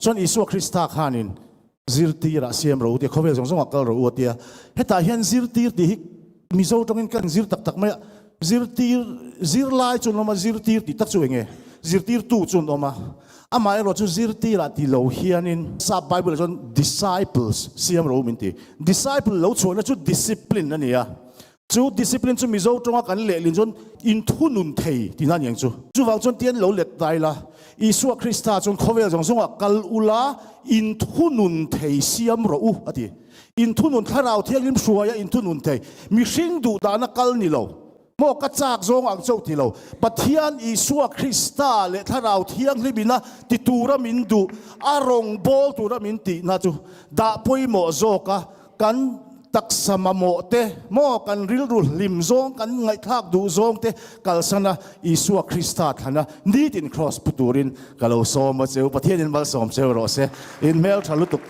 Chuan Isua Krista khanin zirtirah siam rawh u tia khawvel zawng zawngah kal rawh u a tia. Hetah hian zirtir tih hi Mizo tawngin kan zir tak tak mai a, zirtir zirlai chu an awm a, zirtir tih tak chu eng nge? Zirtirtu chu an awm a, amaherawh chu zirtirah ti lo hianin Sap Bible ah chuan disciples siam rawh u min ti. Disciple lo chhuahna chu discipline a ni a, Chu discipline chu Mizo tawnga kan lehlin chuan inthunun thei tihna a ni ang chu. Chuvang chuan tian lo let dai la, Isua Krista chuan khawvel zawng zawngah kal ula inthunun thei siam rawh u a ti. Inthunun thlarau thianghlim hruaia inthunun thei, mihring duh dahna kal ni lo, maw ka chak zawng ang chauh ti lo, Pathian Isua Krista leh thlarau thianghlim ina ti tura min duh, a rawngbâwl tura min tihna chu dah pawimawh zawka Kan taksa mamawh te maw, kan rilru hlim zawng, kan ngaihthlak duh zawng te kalsana Isua Krista thlana nitin Kraws pu turin ka lo sawm a cheu. Pathianin malsawm cheu rawh se. In hmeltha lutuk.